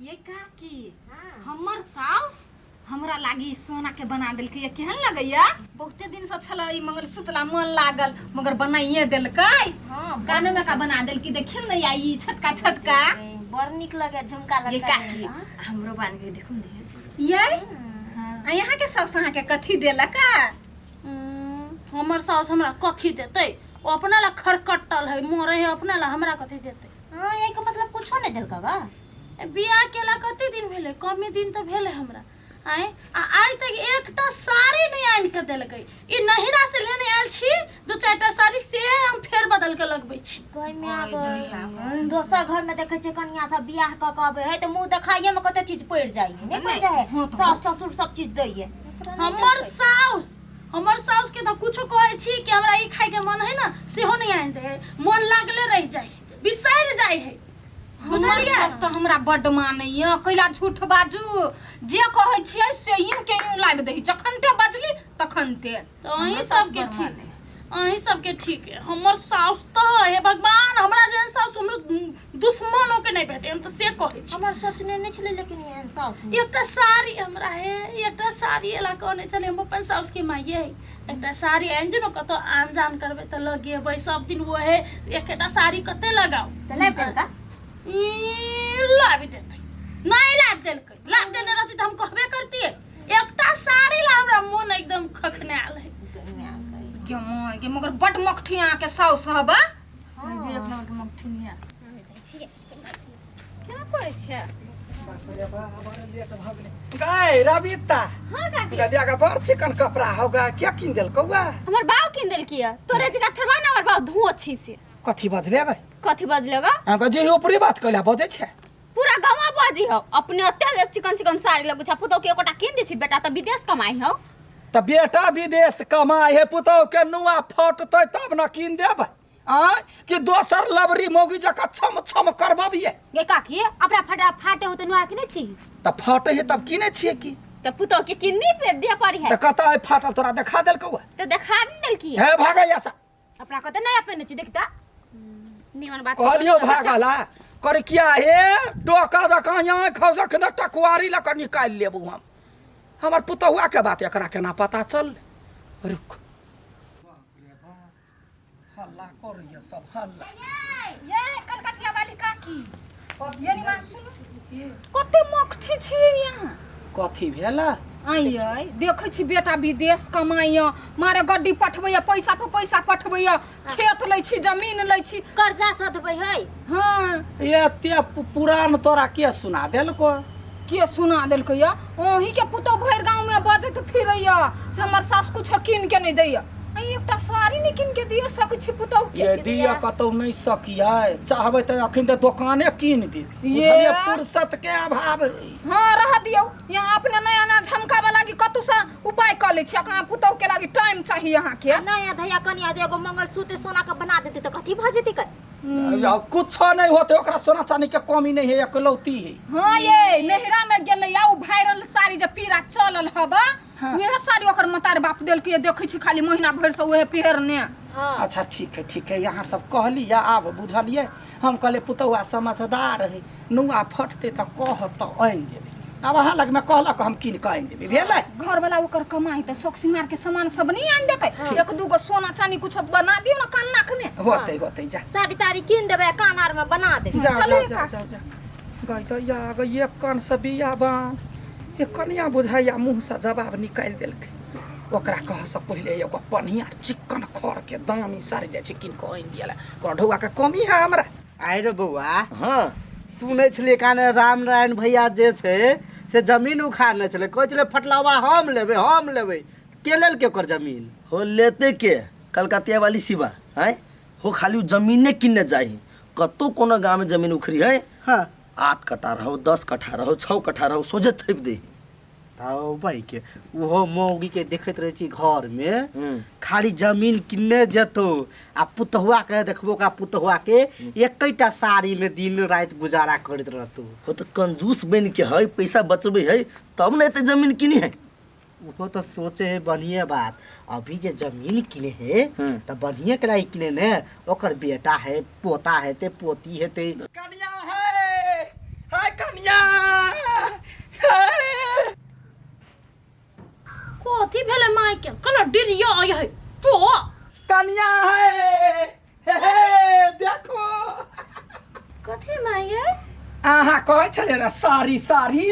ये काकी, हमर साउस हमरा लागी ई सोना के बना देलकै। ये केहन लगैया? बहुते दिन से छल ई मंगलसूत्र ला मन लागल, मगर बनाइए देलकै। कान में का बना देलकै, देखियौ ने। या ई छोटका छोटका बड़ नीक लगे झुमका। ये लटका। काकी, हमरो बन गई, देखो ने। ये आ यहाँ के साउस अहाँ के कथी देलक? हमर साउस हमरा कथी देतै? ओ अपना ला खरकट्टल है, मरे है अपना ला, हमरा कथी देतै? हाँ, एहिके मतलब कुछो नहि देलका बा? बियाह केला कते दिन भेलै? कमे दिन तऽ भेलै हमरा। आँय, आ आइ तक एकटा साड़ी नहि आनि कऽ देलकै। ई नहिरा से लेने आयल छी दू चारिटा साड़ी, से हम फेर बदल कऽ लगबै छी। गै माय गै, दोसर घर में देखै छियै कनिया सब बियाह कऽ कऽ अबै है तऽ मुँह देखाइए में कते चीज पड़ि जाइ है, नहि पड़ि जाइ है? सास ससुर सब चीज दै है। हमर साउस के तऽ कुछो कहै छी कि हमरा ई खाय के मन है ने, सेहो नहि आनि दै है। मन लागले रहि जाइ है, बिसरि जाइ है। हमर बुझलियै? सास तऽ हमरा बड्ड मानैया, कैला झूठ बाजू? जे कहै छियै से यूं के यूं लाबि दही, जखन ते बजली तखन ते। तऽ अहीं सबके ठीक है, अहीं सबके ठीक है। हमर साउस तऽ, हे भगवान, हमरा जेहन साउस हमरो दुश्मनो के नहि भेटे, हम तऽ से कहै छी। हमर सोचने नहि छलै, लेकिन एहन साउस नहि। एकटा साड़ी हमरा हे, एकटा साड़ी एला कहने छलै। हम अपन साउस के माइये है, एकटा साड़ी आनि जे ने, कतौ आन जान करबै तऽ लगेबै। सब दिन ओहे एकेटा साड़ी कते लगाउ? तऽ लाबि देलका? ई, लाबि देतै? नहि लाबि देलकै। लाबि देने रहती तऽ हम कहबे करतियै। एकटा साड़ी ला हमरा मोन एकदम खखनायल है। गे माय गे, मगर बड्ड मकठी अहाँके साउस हबा। एक नंबर के मकठी नहीं है। केना करै छै? गाय रविता। हाँ काकी। गदिया का बड़ चिकन कपड़ा होगा, क्या किन देलकौ गा? हमर बाऊ किन देलकी है। तोरे जगह थोड़बा ना हमर बाऊ धो छी से। कथी बजले गे? कथी बजले गा? अहाँ जे ऊपरी बात कैला बजै छै। पूरा गाँव बाजी हो। अपने ओते चिकन चिकन साड़ी लगै छै, पुतोह के एकोटा किन दै छी? बेटा तऽ विदेश कमाई हो। तऽ बेटा विदेश कमाइ है, पुतोह के नुआ फटतै तब न कीन देबै? आँय, कि दोसर लबरी मौगी जकाँ छम छम करबबियै? गे काकी, अपना फटा फाटे हो तऽ नुआ किने छी? तऽ फटे है तब कीनै छियै की? तऽ पुतोह के किन्नी पे दे पड़ी है। तऽ कतऽ है फाटल? तोरा देखा देलकौ? तऽ देखा नहीं देलकी। हे, भागै ऐसा। अपना कते नया पेने छी, देखता। निमन बात कहलियौ भागला कर किया? हे, डोका जकाँ आँखि हौ, जखन टकुआरी लऽ कऽ निकालि लेबू हम। हमर पुतहुआ के बात एकरा केना पता चल? रुक, बाप रे बाप, हल्ला करैया सब हल्ला। ये कलकतिया वाली काकी, ये निमा सुनू, कते मकठी छियै यहाँ। कथी भेला? आइयै देखै छी, बेटा विदेश कमाइया, मारे गड्डी पठबैया, पैसा पर पैसा पठबैया, खेत लै छी, जमीन लै छी। कर्जा सधबै है। हाँ। एते पुरान तोरा के सुना देलको? के सुना देलकै या? अहीं के पुतोह भरि गाँव में बजैत फिरैया से हमर सास कुछो कीन के नहि दैया। आ एकटा साड़ी नहि कीन के दिअ सकै छी पुतोह के? ये दिया कतौ नहि सकियै, चाहबै तऽ अखन तऽ दोकाने कीन देब। ये। बुझलियै, फुर्सत के अभाव है। हाँ, रह दियौ। यहाँ अपने नया नया झमकाबऽ लागी कतौ से उपाय कऽ लै छी, अहाँ पुतोह के लागी टाइम चाही अहाँके। नया धैया कनिया जे एगो मंगलसूत्र सोना के बना देतै तऽ कथी भऽ जेतै कै? कुछो नहीं होते, ओकरा सोना चांदी के कमी नहीं है, एकलौती है। हाँ, ये नहिरा में गेलै या ओ वायरल साड़ी जे पीरा चलल हबा। उहे साड़ी ओकर मतार बाप देलकै, देखै छी खाली महीना भरि से उहे पहिरने। अच्छा, ठीक है, ठीक है। यहाँ सब कहली या आब बुझलियै। हम कहलियै पुतौआ समझदार है, नुआ फटतै तऽ कहत तऽ आनि देबै। आब अहाँ लगमे कहलक, हम कीन कऽ आनि देबै, भेलै? घर वाला ओकर कमाई तऽ शौक सिंगार के सामान सब नहीं आनि देतै? एक दूगो सोना चांदी कुछ बना दियौ ने कान नाक में। होतै, होतै, जा। साड़ी ताड़ी कीन देबै, कान आर में बना देबै। जाओ। चलू। जाओ। ये जाओ। काकी। जाओ, जाओ। गई तऽ या गई, एक कान से बिया बान, एक कनिया बुझाइया मुँहसँ जवाब निकालि देलकै। ओकरा कहसँ पहिले एगो पनिया चिक्कन खर के दामी साड़ी जाइ छै कीन कऽ आनि दिअ। कोनो ढौआके कमी है हमरा? आइ रे बौआ। हाँ, सुनै छलियै काने रामनारायण भैया जे छै से जमीन उखाड़ने छलै, कहै छलै फटलावा हम लेबै, हम लेबै। के लेलकै ओकर जमीन? हो लेते के, कलकतिया वाली शिवा हैं हो, खाली उ जमीने किनने जाही। कतौ कोनो गाँव में जमीन उखड़ी है, 8 कट्ठा रहो, 10 कट्ठा रहो, 6 कट्ठा रहो, सोझे थोपि दे। तऽ भाई के ओहो मौगी के देखैत रहै छी घर में, खाली जमीन किन्ने जेतौ आ पुतहुआ के देखबो, ओकरा पुतहुआ के एकेटा साड़ी में दिन राति गुजारा करैत रहतौ। हो तऽ कंजूस बनि के है, पैसा बचबै है तब ने एते जमीन किनी है। ओहो तऽ सोचे है बढ़िए बात। अभी जे जमीन किने है तऽ बढ़िए के लागि किने ने, ओकर बेटा है, पोता हेतै, पोती हेतै। कनिया है, हाय कनिया हे। कथी भेलै माय के कना डिरिया आइ है तो कनिया है हे, हे, देखो कथी माय गे अहाँ कहै छलियै ने साड़ी साड़ी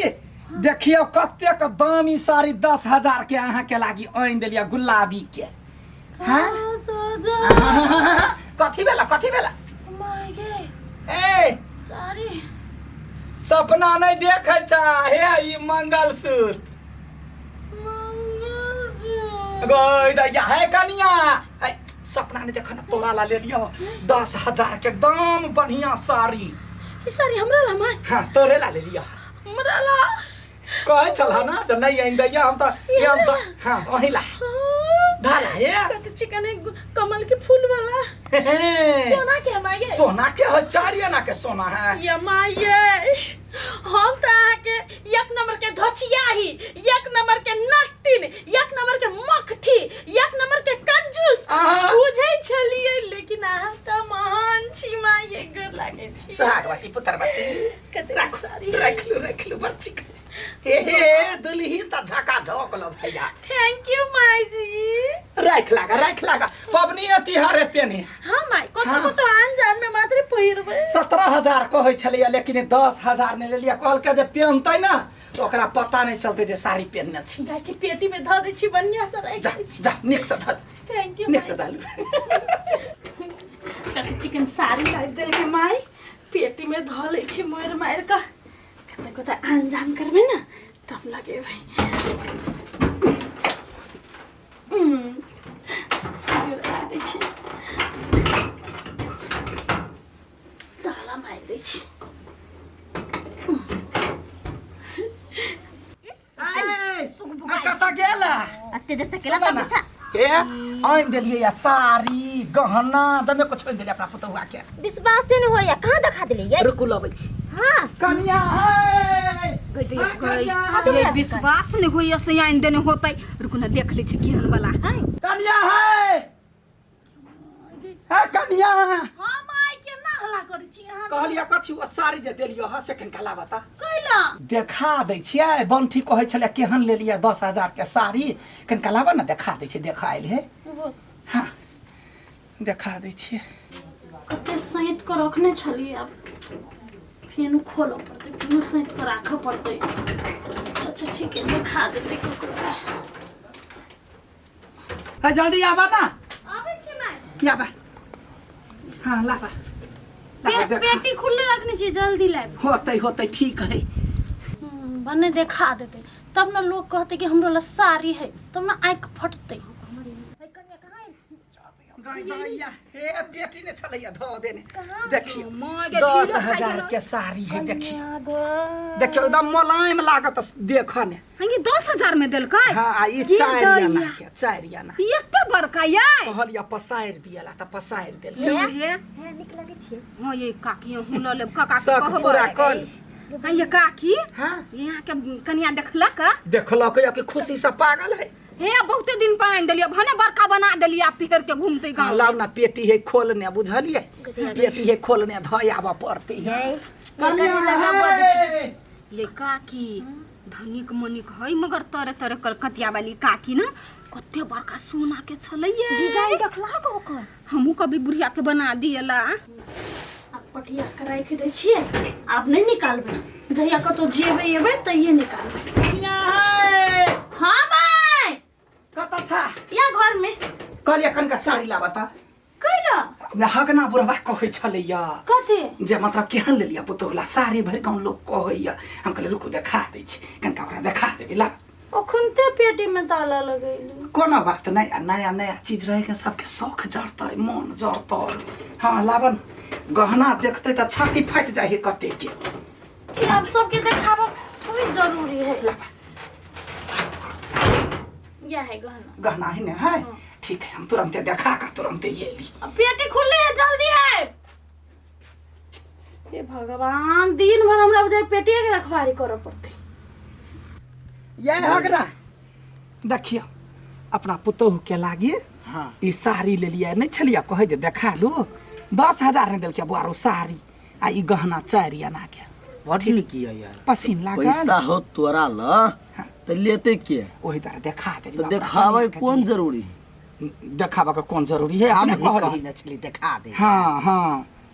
देखियौ कतेक दामी साड़ी 10,000 के अहाँके लागी आनि देलियै गुलाबी के हाँ? कथी भेला कथी भेला माय गे ए साड़ी सपना नहि देखै छ हे ई मंगलसूत्र मंगलसूत्र गई दैया हे कनिया हे सपना नहि देख न तोरा ला लेलियो 10,000 के एकदम बढ़िया साड़ी ई साड़ी हमरा ला माय हाँ तोरे ला लेलियो हमरा ला कहै छल ना जे नहि आनि दैया हम तऽ हम तऽ हाँ वही ला धारा हे कते चिकन है कमल के फूल वाला सोना के माय गे सोना के है 4 आना के सोना है ये माय ये हम तऽ अहाँके एक नंबर के धोचिया ही एक नंबर के नट्टिन एक नंबर के मखठी एक नंबर के कंजूस अहाँ। बुझै छलियै लेकिन अहाँ तऽ महान छी माय ये गोर लागै छी सोहागवती पुत्रवती कते राख साड़ी राखलू राखलू बड़ चिक हे हे दुल्ही तऽ झका झोक लो भैया thank you my जी राख लागा राख लागा पबनी तिहारे पेने हाँ माय कतो हाँ। कतो आन जान में मात्र पहिरबै 17,000 कहै छलैया लेकिन 10,000 नहि लेलियै कहलकै जे पेनतै ने तऽ ओकरा पता नहि चलतै जे साड़ी पेनने छी जाइ छी पेटी में धऽ दै छी बढ़िया से राखि जा दै छी जा नीकसँ धर thank you नीकसँ धलू कते चिकन साड़ी लाबि देलकै माय पेटी में धऽ लै छी मोड़ि मारि कऽ कते कते आन जान करबै ने तब लगेबै राखि दै छी ताला मारि दै छी कतऽ गेला अते जोर से केला सुन तब ना। पीछा हे आनि देलियै या साड़ी गहना जमे को छोड़ि देलियै अपना पुतहुआ के विश्वासे न होया कहाँ देखा देले ये रुकू लबै छी हां कनिया है गई दैया हाँ, गई कनिया ये विश्वास नहीं होइया से आनि देने होतै रुकू ना देख लै छी केहन वाला है कनिया है हे कनिया हाँ माय केना हल्ला करै छी अहाँ कहलियै कथी ओ साड़ी जे देलियै हँ से कनिका लाबऽ तऽ कैला देखा दै छियै बंठी कहै छलै केहन लेलियै 10,000 के साड़ी कनिका लाबऽ ने देखा दै छियै देखा आयल हे हाँ देखा दै छियै कते सैंत कऽ रखने छलियै आब फेनु खोलऽ पड़तै फेनु सैंत कऽ राखऽ पड़तै अच्छा ठीक है देखा देतै ककरो है जल्दी आबा ना आबै छी माय आबा हाँ लाबा लाबा देखा। पेटी खुलले रखने छी जल्दी लाबि होतै होतै ठीक है भने देखा देतै तब ने लोग कहतै कि हमरो ला साड़ी है तब ने आँखि फटतै गई दैया हे बेटी ने छलैया धो देने देखियो माँ गे, 10,000 के साड़ी है देखियो देखियो एकदम मोलायम लागत देख ने हाँ, ये 10,000 में देलकै हाँ आ ई के 4 आना दैया? के 4 आना एते बड़का ये कहलिया पसारि दियला तऽ पसारि देल हे हे हे निक लगे छी हाँ ये काकी हूँ लऽ लेब काका के शक कहबै पूरा कल हाँ ये काकी हाँ यहाँ के कनिया देखलक देखलक या कि खुशी से पागल है हे बहुते दिन पर आनि देलियै भने बड़का बना देलियै आ पहिर के घूमते गाँव लाउ ना पेटी है खोलने बुझलियै पेटी है खोलने धऽ आबऽ पड़तै कनिया हे। ये काकी धनिक मनिक है मगर तरे तरे कलकतिया वाली काकी ना कते बड़का सोना के छलैये डिजाइन देखला को ओकर हमहूँ कभी बुढ़िया के बना दियला आब पटिया के राखि दै छियै आब नहि निकालबै जहिया कतौ जेबै एबै तहिये निकालबै कनिया हे। हाँ माय कतऽ छा या घर में कहलियै कनिका साड़ी लाबऽ तऽ कैला ने हगना बुढ़बा कहै छलैया कथी जे मतलब केहन लेलियै पुतोहला साड़ी भरि गाँव लोक कहैया हम कहलियै रुकू देखा दै छी कनिका ओकरा देखा देबै ला अखुनते पेटी में ताला लगैली कोनो बात नहि आ नया नया चीज रहैके सबके शौख जड़तै मन जड़तै हाँ लाबऽ ने गहना देखतै तऽ छाती फाटि जाइ है कते के कि आब सबके देखाबऽ थोड़ी जरूरी है लाबऽ यह है गहना गहना ही ने है ठीक है हम तुरंते देखा के तुरंते ये ली अब पेटी खुले है जल्दी है हे भगवान दिन भर हमरा बुझाइ पेटिए के रखवारी करऽ पड़तै ये हगरा देखियो अपना पुतोह के लागी हाँ ई साड़ी लेलियै नहि छलियै कहै जे देखा दू 10,000 नहि देलकै बुआरो साड़ी आ ई गहना 4 आना के बड़ नीक ये यार पसीन लागल पैसा हो तोरा ल त लेते के ओही तरह देखा दे तो देखावे कोन जरूरी देखाबा के कोन जरूरी है हम अपने ही कहली कही न छली देखा दे हाँ हाँ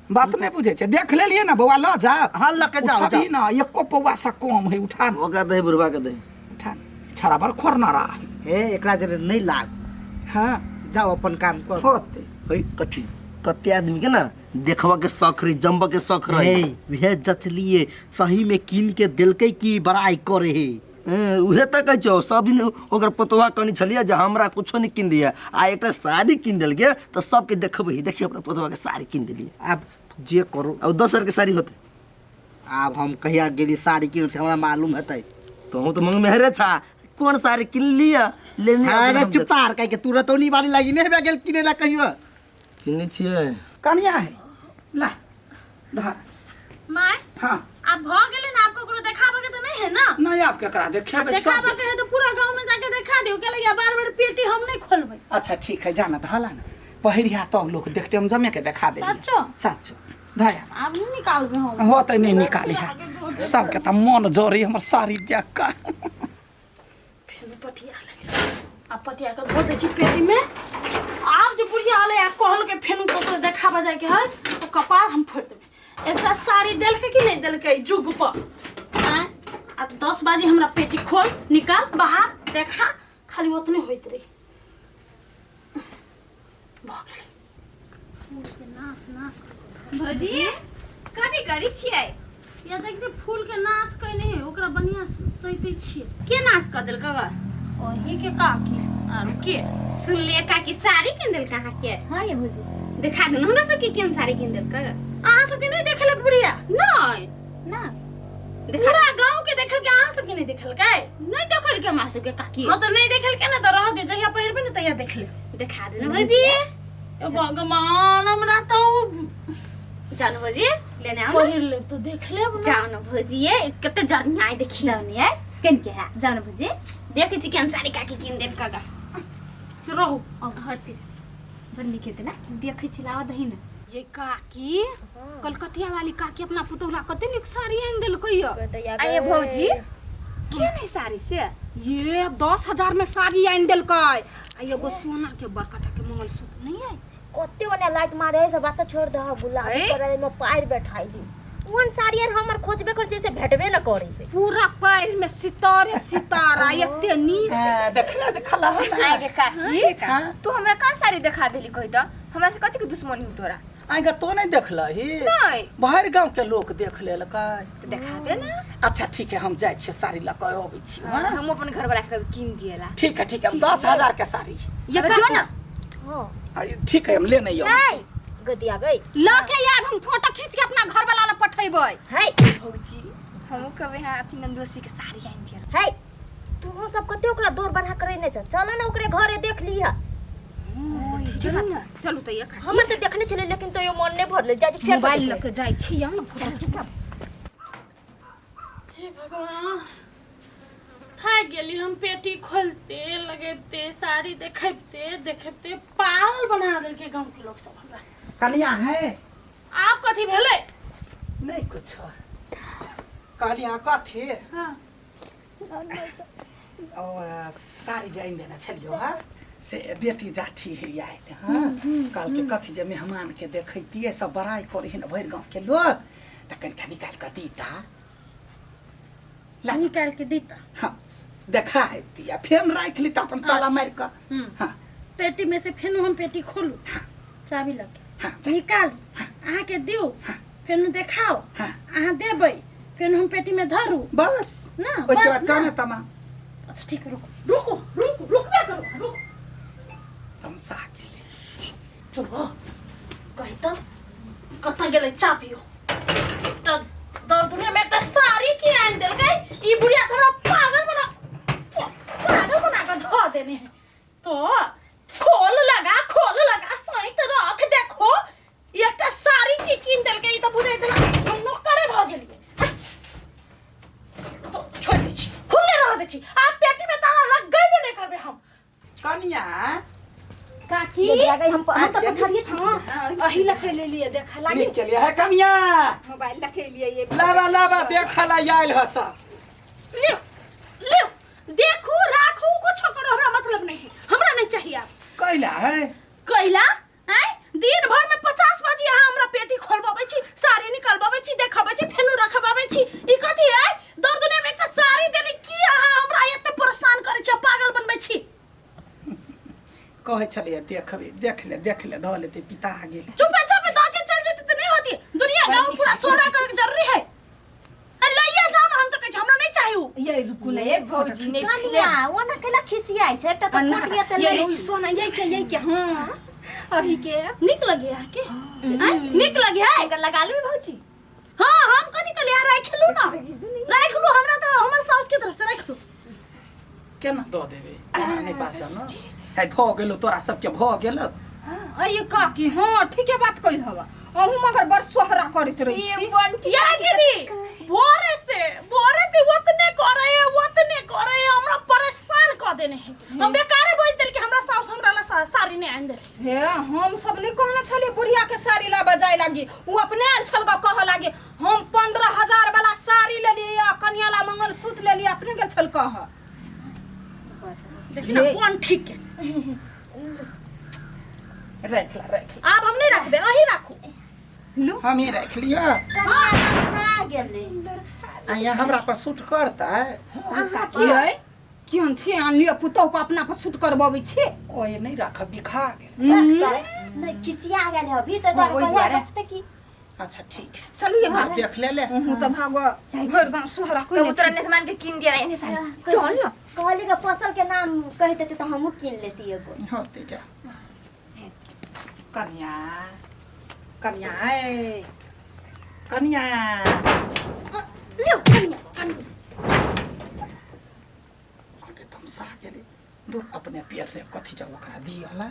बात नहीं बुझे छे देख लेलिए ना बौआ ल जा हाँ, लऽ के जाओ, उठाबी जाओ। ना एको पौआ से कम है उठा न ओकरा दे बुढ़वा के दे उठा छड़ा बड़ खोरना रहा हे एकरा जरे नहीं लाग हाँ जाओ अपन काम कर होते है कथी कते आदमी के ना देखवा के शौक रही जमबा के शौक रही हे उहे जचलिए सही में कीन के देलकै की बड़ाई करे हे उहे तऽ कहै छौ सब दिन ओकर पतोहा कहने छलियै जे हमरा कुछो नहि कीन दिया आ एकटा साड़ी कीन देलकै तऽ सबके देखबै देखिए अपना पतोहा के साड़ी कीन देलियै आब जे करू आ दोसर के साड़ी होतै आब हम कहिया गेली साड़ी कीन से हमरा मालूम हेतै तोहूँ तऽ मंग मेहरे छा कोन साड़ी कीन लिअ लेने अरे चुप तार कह के तू रतौनी वाली लागी नहीं हेबे गेल किने ला कहियो किनने छियै कनिया है ला धर माय हाँ आब भऽ गेलै ने आब ककरो देखाबऽ के तऽ नहि है ना नहीं आप केकरा देखेबै सब देखाबऽ के है तऽ पूरा गाँव में जाके देखा दियौ के लगिया बार बार पेटी हम नहीं खोलबै अच्छा ठीक है जाना धला ना पहिरिया तब लोग देखते हम जमे के देखा दे सच्चो? सच्चो धया आब नहीं निकालबै हम हो तऽ नहीं निकाली है सबके तऽ मन जरे हमर साड़ी देख कऽ फेर पटिया लेलियै आब पटिया के धो दै छी पेटी में आब जे बुढ़िया आलै आ कहलकै फेनु ककरो देखाबऽ जाइके है तऽ कपार हम फोड़ि देबै एकटा साड़ी देलकै कि नहि देलकै जुग पर आँय आ 10 बाजी हमरा पेटी खोल निकाल बाहर देखा खाली ओतने होइत रही भऽ गेलै नाश नाश भौजी कथी करै छियै या देख जे फूल के नाश कयने है ओकरा बढ़िया सैतै छियै के नाश कऽ देलक अगर ओही के काकी आर के सुनलियै काकी साड़ी कीन देलक अहाँके हाँ ये भौजी देखा दू हमरा सबके केहन साड़ी कीन देलक अहाँ सबके नहि देखलक बुढ़िया नहि ना देखा पूरा गाँव के देखलकै अहाँ सबके नहि देखलकै नहि देखलकै हमरा सबके काकी हाँ तऽ नहि देखलकै ने तऽ रह दियौ जहिया पहिरबै ने तहिया देख लेब देखा दू ने भौजी ए भगवान हमरा तऽ ओ जाउ ने भौजी लेने आउ ने पहिर लेब तऽ देख लेब ने जाउ ने भौजी ये कते जरनिया आइ देखी जाओ नहीं यार केन के है जाओ ना भौजी देखै छी केहन साड़ी काकी कीन देलक गा रहू अब हटी बड़ नीक हेतै ना देखै छी लावा दही ने ये काकी कलकतिया वाली काकी अपना पुतोहला कते नीक साड़ी आनि देलकै ये आये भौजी के नहीं साड़ी से ये 10,000 में साड़ी आनि देलकै आ एगो सोना के बड़का टा के मंगलसूत्र नहीं है कते ओने लाइट मारे है सब बात छोड़ दह गुलाबी ए? करे में पार बैठाई ओन साड़ी आर हमर खोजबे कर जैसे भेटबे न करे है पूरा पैर में सितारे सितारा एते नीक देखला देखला आगे काकी हाँ। तू हमरा का साड़ी देखा देली कहि त हमरा से कथी के दुश्मनी हो तोरा आगे तो नहीं देखलही नहीं बाहर गांव के लोग देख लेलकै तो देखा दे ना अच्छा ठीक है हम जाइ छियै साड़ी लऽ कऽ अबै छी हाँ? हम अपन घर वाला के कीन दिएला ठीक है ठीक है 10,000 के साड़ी ये जो ना हां ठीक है हम ले नहीं अबै छी। गदिया गई लऽ के आयब हम फोटो खींच के अपना घर वाला ला पठेबै है भौजी हम कहबै हां अथी नंदोसी के साड़ी आनि दिएला है तू सब कते ओकरा दौड़ बढ़ा करे ने छ चल ना ओकरे घरे देख लिहा चलू ना चलू त ये हमर तऽ देखने छलै लेकिन तैयो मन नहि भरलै जाइ छी फेर मोबाइल लऽ के जाइ छी हम फोटो खींचब हे भगवान थाकि गेली हम पेटी खोलते लगेते साड़ी देखते देखते पागल बना देलकै गाँव के लोग सब हमरा कनिया है आब कथी भेलै नहीं कुछ कहलिया कथी हाँ ओ साड़ी जाइन देने छलियो हाँ से बेटी जाठी है आयल हाँ कहलकै कथी जे मेहमान के देखैतियै सब बड़ाइ करै है ने भरि गाँव के लोग तऽ कनिका निकालि कऽ दीता ला निकाल के दीता हाँ देखा अबिती आ फेर राखि ली तऽ अपन ताला मारि कऽ हाँ पेटी में से फेनु हम पेटी खोलू हाँ चाबी लगे हाँ निकालू अहाँके दियौ फेनु देखाओ हाँ। अहाँ देबै फेनु हम पेटी में धरू बस ना, ओहिके बस बाद ना। कामे तमाम अच्छा ठीक रुको रुको रुको रुकबे करू रुको तमसा गेलै चुप हो कही तऽ कतऽ गेलै चाबियो एकटा दर दुनिया में एकटा साड़ी की आनि देलकै ई बुढ़िया तऽ हमरा पागल बना कऽ धऽ देने है तो खोल लगा सैत रख देखो ई एकटा साड़ी की कीन देलकै ई तऽ बुझै छलै हम नौकरे भऽ गेलियै हट। तो छोड़ि दै छी खुलले रह दै छी आब पेटी में ताला लगेबे नहि करबै हम कनिया काकी गदिया गई हम तऽ पथरिए छी अही ला चलि एलियै देखऽ लागी। नीक केलियै हे कनिया। मोबाइल लऽ के एलियै ये। लाबा लाबा देखऽ ला आयल ह सब। लियो लियो, देखू राखू कुछो करो, हमरा मतलब नहीं है, हमरा नहीं चाहिए आब। कैला है? कैला आय दिन भर में 50 बाजी अहाँ हमरा पेटी खोलबाबै छी, साड़ी निकलबाबै छी, देखबै छी, फेनु रखबाबै छी। ई कथी है? दर दुनिया में एकटा साड़ी देली की अहाँ हमरा एते परेशान करै छी, पागल बनबै छी? कहै छलियै देखबे, देख ले देख ले, धऽ लेतै पिता गेल। चुपे चापे दऽ के चल जेतै तऽ नहीं होती, दुनिया गाँव पूरा सोहरा करे के जरूरी है। अरे लइए जाओ ना, हम तो कहै छी हमरा नहीं चाही उ। ये रुकू ने ये भौजी नहीं कनिया ओ ना केला खिसियाइ छै, एकटा तऽ फोटिया तऽ ये लै ई छी। सोना ये के ये के, हां अही के नीक लगे अहाँके? आँय, नीक लगे है? एकर लगा लेबै भौजी। हाँ हम कथी कहलियै, राखि लू ना, राखि लू, हमरा तऽ हमर साउस के तरफ से राखि लू। केना दऽ देबै, एना नहि बाजऽ न। है भऽ गेलो तोरा सबके भऽ गेल। अये काकी, हाँ ठीके बात कहि हवा, अहूँ मगर बड़ सोहरा करैत रहै छी। या दीदी भोरे से भोरे से ओतने करे है ओतने करे है, हमरा परेशान कऽ देने है। हम बेकारे बोल देल कि हमरा साउस हमरा ला साड़ी नहीं आनि देले। हे हम सब नहीं कहने छलियै बुढ़िया के साड़ी लाबऽ जाय लागी, उ अपने आयल छल गऽ कहऽ लागी हम 15,000 वाला साड़ी लेलियै आ कनिया ला मंगलसूत्र लेलियै, अपने गेल छल कहऽ। देखी ना कौन ठीक है। राखि ला राखि ला। आब हम नहीं रखबे, अहीं राखू। लू हमही राखि लिअ। कनिया खसा गेलै। आ यहाँ हमरा पर सूट करतै? की है केहन छी आनलियै पुतहु के अपना पर सूट करबबै छी? ओए नहीं राखब, बिखा गेल। नहि खिसिया गेल है अभी तऽ हाँ, ओहि दुआरे दुआरे। रखतै की। अच्छा ठीक है, चलू ये जा देख ले ले। अहूँ तऽ भागो भरि गाँव सोहरा तो कोइ तोरा सामान के कीन दिया एने साड़ी, चल ना। कहली के फसल के नाम कहि देते तऽ हमहूँ कीन लेती एगो। होते जा। कनिया कनिया ए कनिया लियो कनिया कनिया कते तमसा गेलै दूर अपने पियर रे कथी जाऊ ओकरा दियला।